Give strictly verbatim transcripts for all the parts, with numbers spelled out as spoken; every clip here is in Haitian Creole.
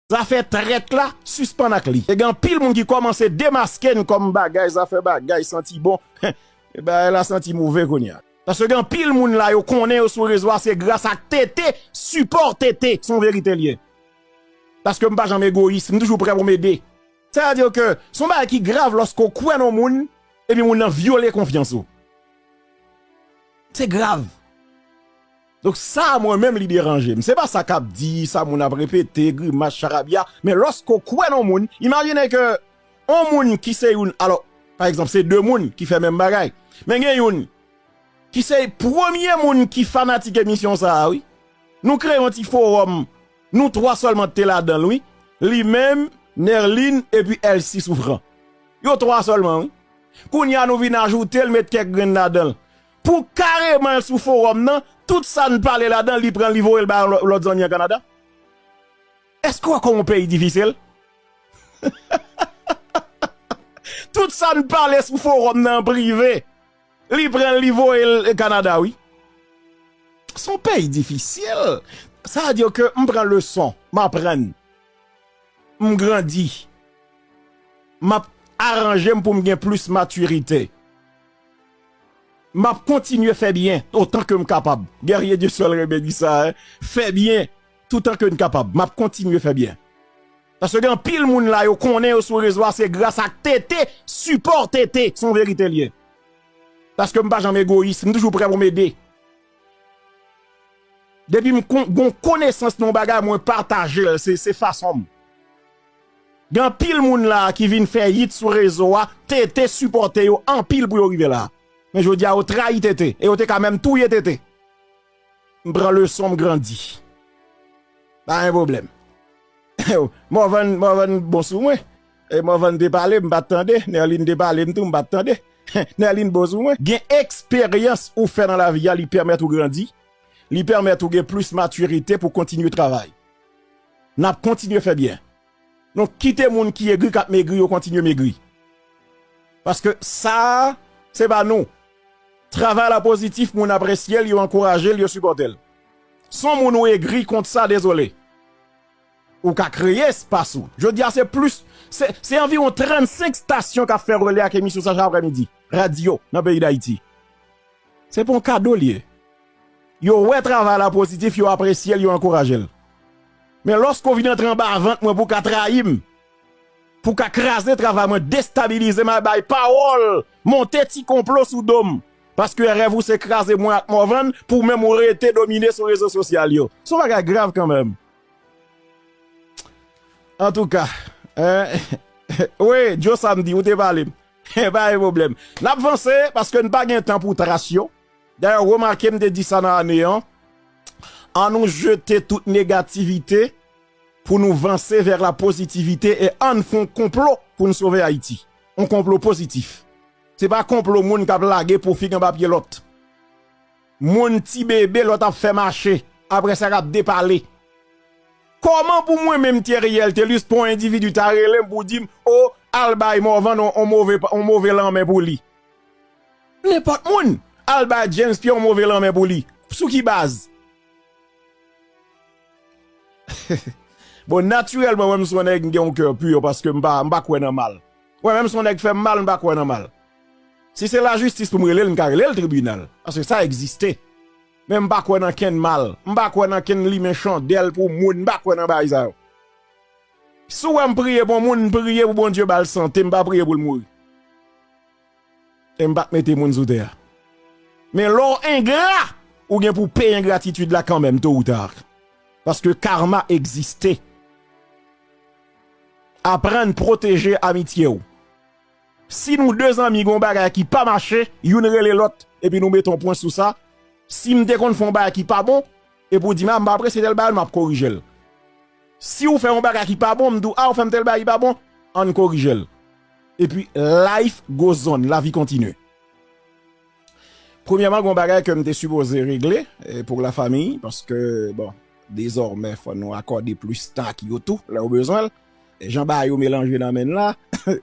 Zafè trèt la, sispann ak li. E gen anpil moun ki kòmanse demaske n kòm bagay, zafè bagay santi bon. E bagay la santi move kounye a. Paske gen anpil moun la, yo konnen yo sou rezo a, se gras ak T T, sipò T T, se yon verite l ye. Paske m pa janm egoyis, m toujou prè pou m ede. Sa vle di ke se yon bagay ki grav lòske w kwè nan moun, epi moun nan vyole konfyans ou. Se grav. Donk sa, mwen menm, li deranje m. Se pa sa k ap di, sa moun ap repete, grimas, charabya. Men lòske w kwè nan moun, imajine ke yon moun ki se youn, alò, pa egzanp, se de moun ki fè menm bagay. Men gen youn ki se premye moun ki fanatik emisyon sa a, wi. Nou kreye yon ti fowòm, nou twa sèlman te ladan l, wi. Li menm, Nerline, epi Elsie Souffrant. Yo twa sèlman, wi. Kounye a, nou vin ajoute l, met kèk grenn ladan l. Pou kareman l sou fowòm nan, tout sa n pale ladan l, li pran l, li voye l bay lò-, lòt zanmi an Kanada. Èske w wè kòman yon peyi difisil? Tout sa n pale sou fowòm nan an prive, li pran l, li voye l Kanada, wi. Se yon peyi difisil. Sa vle di ke m pran leson, m aprann, m grandi. M ap aranje m pou m gen plis matirite. M ap kontinye fè byen otan ke m kapab. Guerrier Dieuseul Rebé di sa, hein. Fè byen toutan ke n kapab. M ap kontinye fè byen. Paske gen anpil moun la, yo konnen yo sou rezo a, se gras ak T T, sipò T T, se yon verite l ye. Paske m pa janm egoyis, m toujou prè pou m ede. Depi m kon-, gon konesans nan yon bagay, mwen pataje l, se, se fason m. Gen anpil moun la ki vin fè yit sou rezo a, T T sipòte yo anpil pou yo rive la. Men jodi a, yo trayi T T, e yo te ka menm touye T T. M pran leson, m grandi. Pa gen pwoblèm. Morvan, Morvan bon sou mwen. E Morvan te pale, m pa t tande. Nerline te pale m tou, m pa t tande. Nerline bon sou mwen. Gen eksperyans ou fè nan lavi a, li pèmèt ou grandi. Li pèmèt ou gen plis matirite pou kontinye travay. N ap kontinye fè byen. Donk, kite moun ki egri, k ap megri, yo kontinye megri. Paske sa a, se pa nou. Travay la pozitif, moun apresye l, yo ankouraje l, yo sipòte l. Si yon moun ou egri kont sa, dezole. Ou ka kreye espas ou. Jodi a, se plis, se, se anviwon trannsenk estasyon k ap fè relè ak emisyon sa chak aprèmidi. Radyo, nan peyi Dayiti. Se pa yon kado l ye. Yo wè travay la pozitif, yo apresye l, yo ankouraje l. Men lòske w vin antre anba vant mwen pou w ka trayi m, pou w ka kraze travay mwen, destabilize m, al bay pawòl, monte ti konplo sou do m. Paske rèv ou se kraze mwen ak Morvan pou w menm ou rete domine sou rezo sosyal yo. Se yon bagay grav kanmenm. Antouka, hein, wi, Joe Samedi, ou te pale m. Pa gen pwoblèm. N ap vanse paske n pa gen tan pou tras yo. Dayè, remake m te di sa nan ane an. Ann nou jete tout negativite pou nou vanse vers la positivité e ann fè yon konplo pou n sove Ayiti. Yon konplo pozitif. Se pa konplo moun k ap lage pwofig anba pye lòt. Moun ti bebe lòt ap fè mache, apre sa k ap depale. Kòman pou mwen menm Theriel Thelus pou yon endividi ta rele m pou di m, o, al bay Morvan yon, yon move, yon move lanmen pou li? Nenpòt moun, al bay James Pierre yon move lanmen pou li. Sou ki baz? Bon, natirèlman, mwen, m se yon nèg, m gen yon kè pi paske m pa, m pa kwè nan mal. Mwen menm, se yon nèg fè m mal, m pa kwè nan mal. Si se lajistis pou m rele l, m ka rele l tribinal. Paske sa egziste. Men m pa kwè nan kenn mal. M pa kwè nan kenn limen chandèl pou moun. M pa kwè nan bagay sa yo. Si w wè m priye pou yon moun, m priye pou Bondye ba l sante, m pa priye pou l mouri. E m pa t mete moun sou tè a. Men lè w engra, ou gen pou w peye engratitid la kanmenm, to ou ta. Paske karma egziste. Aprann pwoteje amitye w. Si nou de zanmi gen yon bagay ki pa mache, youn rele lòt, epi nou mete yon pwen sou sa, si m te konn fè yon bagay ki pa bon, epi w di m, a, m pa apresye tèl bagay, m ap korije l. Si w fè yon bagay ki pa bon, m di w, a, ou fè m tèl bagay ki pa bon, ann korije l. Epi, life goes on, lavi kontinye. Premyèman, gen yon bagay ke m te sipoze regle, eh, pou la famille, paske, bon, dezòmè, fò nou akòde plis tan ak yo tou, lè yo bezwen l. Jan bagay yo melanje nan men n la,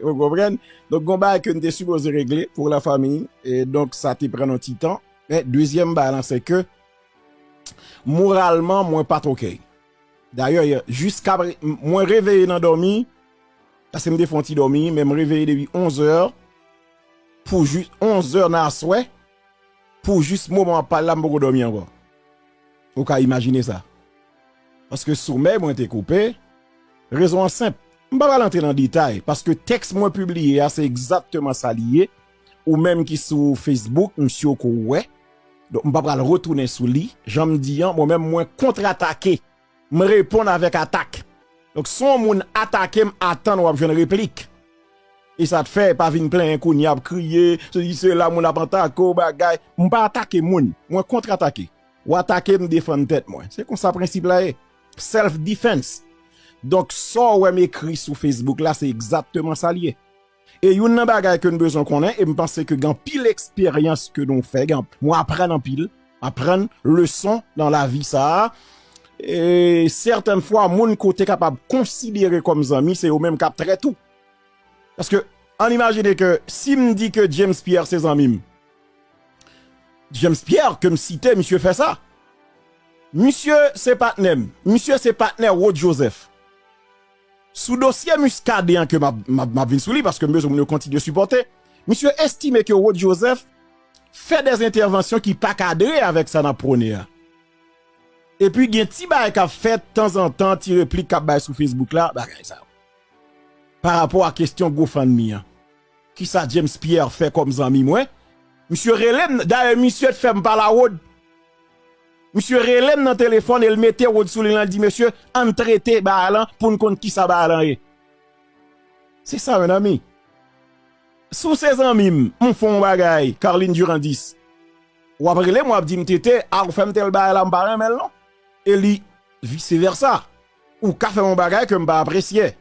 ou konprann? Donk, gen yon bagay ke m te sipoze regle pou la famille, e donk, sa te pran yon ti tan. Men, dezyèm bagay lan, se ke, moralman, mwen pa t oke. Dayè, yè, jiska pre-, m-, mwen reveye nan dòmi, paske m te fè yon ti dòmi, men m reveye depi onz è, pou jis onz è nan aswè, pou jis moman m ap pale la, m poko dòmi ankò. Ou ka imajine sa. Paske somèy mwen te koupe, rezon an senp. M pa pral antre nan detay, paske tèks mwen pibliye a, se egzakteman sa li ye. Ou menm ki sou Facebook, m si w ko wè. Donk, m pa pral retounen sou li. Jan m di an, mwen menm, mwen kontratake. M reponn avèk atak. Donk, si yon moun atake m, atann w ap jwenn replik. E sa t fè, pa vin plenyen kounye a ap kriye, sesi, sela, moun ap atake w, bagay. M pa atake moun, mwen kontratake. W atake m, defann tèt mwen. Se konsa prensip la ye. Self defense. Donk, sa w wè m ekri sou Facebook la, se egzakteman sa l ye. E youn nan bagay ke n bezwen konnen, e m panse ke gen anpil eksperyans ke nou fè, gen, mwen aprann anpil, aprann leson nan lavi sa a. E sètèn fwa, moun ke w te kapab konsidere kòm zanmi, se yo menm k ap trèt ou. Paske, ann imajine ke si m di ke James Pierre se zanmi m, James Pierre ke m site, misye fè sa. Misye se patnè m. Misye se patnè Rod Joseph. Sou dosye Muscadin an ke m ap, m ap, m ap vin sou li, paske m bezwen moun yo kontinye sipòte, misye estime ke Rod Joseph fè dè entèvansyon ki pa kadre avèk sa n ap pwone a. Epi gen ti bagay k ap fèt tanzantan, ti replik k ap bay sou Facebook la, bagay sa yo. Pa rapò a kesyon GoFundMe an. Kisa James Pierre fè kòm zanmi mwen? Misye rele m, dayè misye t fè m pale a Rod. Misye rele m nan telefòn e l mete Rod sou liy lan, l di, "Mesye, ann trete bagay lan pou n konn kisa bagay lan ye." Se sa, mezanmi. Si w se zanmi m, m fè yon bagay, Carline Durandis, w ap rele m, w ap di m, "Tete, a ou fè m tèl bagay la, m pa renmen l non." E li, vice versa. Ou ka fè yon bagay ke m pa apresye.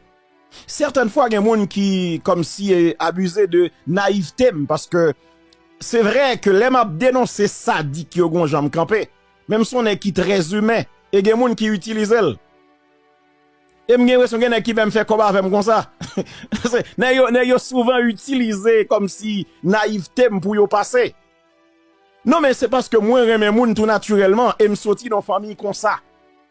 Sètèn fwa, gen moun ki, kòmsi, eh, abize de nayivte m, paske se vre ke lè m ap denonse sadik yo, gon jan m kanpe. Men m se yon nèg ki trè imen, e gen moun ki itilize l. E m gen enpresyon gen nèg ki menm fè kòb avè m konsa. Nèg yo, nèg yo souvan itilize kòmsi nayivte m pou yo pase. Non, men se paske mwen renmen moun tou natirèlman e m soti nan yon fanmi konsa.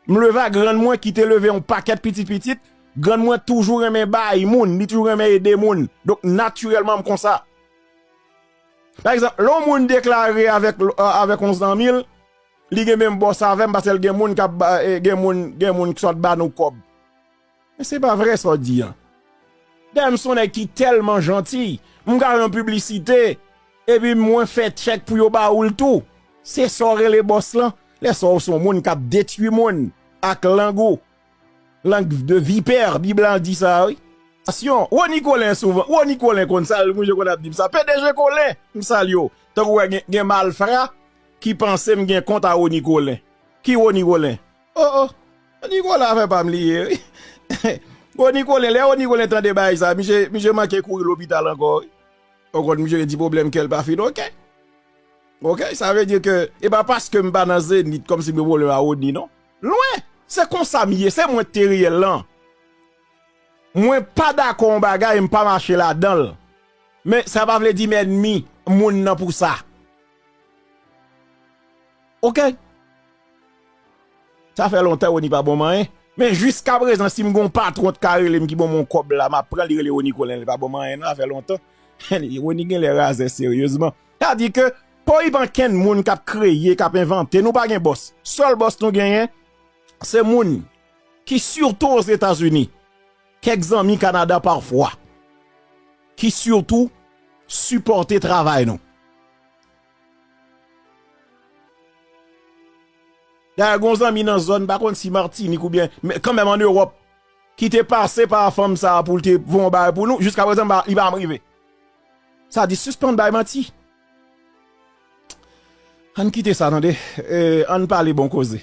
M leve a grann mwen ki te leve yon pakèt pitit pitit, grann mwen toujou renmen bay moun, li toujou renmen ede moun. Donk, natirèlman, m konsa. Pa egzanp, lè yon moun deklare avèk, avèk yon zanmi l, li gen menm bòs avè m, paske l gen moun k ap ba, eh, gen moun, gen moun ki sot ba nou kòb. Men se pa vre sa w di an. Dayè, m se yon nèg ki tèlman janti. M ka fè yon piblisite, epi mwen fè tchèk pou yo ba ou l tou. Se sa w rele bòs lan. Lè sa w se yon moun k ap detwi moun ak lang ou. Lang de vipè, Bib la di sa, wi. Asyon, Rony Colin souvan, Rony Colin konn sa, mwen je konn ap di m sa. P D G Colin, m salye w. Tankou wè gen, gen malfra ki panse m gen kont a Rony Colin. Ki Rony Colin? Oh, oh. Rony Colin afè pa m li ye, wi. Rony Colin, lè Rony Colin tande bagay sa, misye, misye manke kouri lopital ankò, wi. Ou konn misye gen ti pwoblèm kè l pa fin oke. Oke, sa vle di ke, e pa paske m pa nan Zenith, kòmsi m gen pwoblèm a Rony, non. Lwen! Se konsa m ye, se mwen k te reyèl lan. Mwen pa dakò yon bagay, m pa mache ladan l. Men sa pa vle di m ènmi moun nan pou sa. Oke? Sa fè lontan Rony pa ban m anyen. Men jiskaprezan, si m gen yon patwon k ka rele m ki ban m yon kòb la, m ap pran li rele Rony Colin, li pa ban m anyen, non, sa fè lontan. Rony genlè razè seryezman. Sa di ke pa gen okenn moun k ap kreye, k ap envante, nou pa gen bòs. Sèl bòs nou genyen, se moun ki sitou Ozetazini, kèk zanmi Kanada pafwa, ki sitou sipòte travay nou. Dayè, gon zanmi nan zòn, pa konn si Matinik oubyen, men kanmenm ann Ewòp, ki te pase pa fanm sa a pou l te voye yon bagay pou nou, jiskaprezan, li pa janm rive. Sa di, sispann bay manti. Ann kite sa, tande. Eh, ann pale bon koze.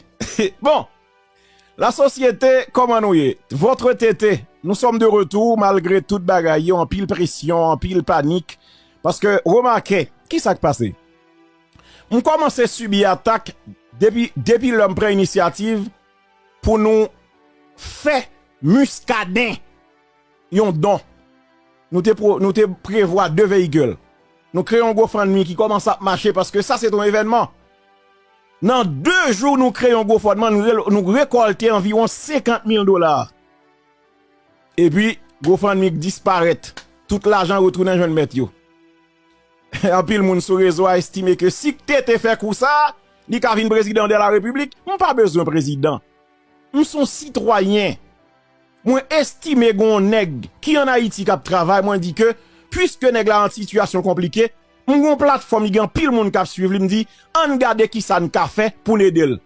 Bon, la société, kòman nou ye? Votre T T, nous sommes de retour malgré tout bagay yo, anpil presyon, anpil panik. Paske, remake, ki sa k pase? M kòmanse sibi atak depi, depi lè m pran inisyativ pou nou fè Muscadin yon don. Nou te, pwo-, nou te prevwa de veyikil. Nou kreye yon GoFundMe ki kòmanse ap mache paske sa se te yon evènman. Nan de jou, nou kreye yon GoFundMe, nou re-, nou rekòlte anviwon senkant mil dola. Epi, GoFundMe disparèt. Tout lajan retounen jwenn mèt yo. Anpil moun sou rezo a estime ke si T T fè kou sa, li ka vin prezidan de la repiblik. M pa bezwen prezidan. M s on sitwayen. Mwen estime gen yon nèg ki ann Ayiti k ap travay, mwen di ke, piske nèg la an sitiyasyon konplike, m gen yon platfòm, li gen anpil moun k ap swiv li, m di, ann gade kisa n ka fè pou n ede l.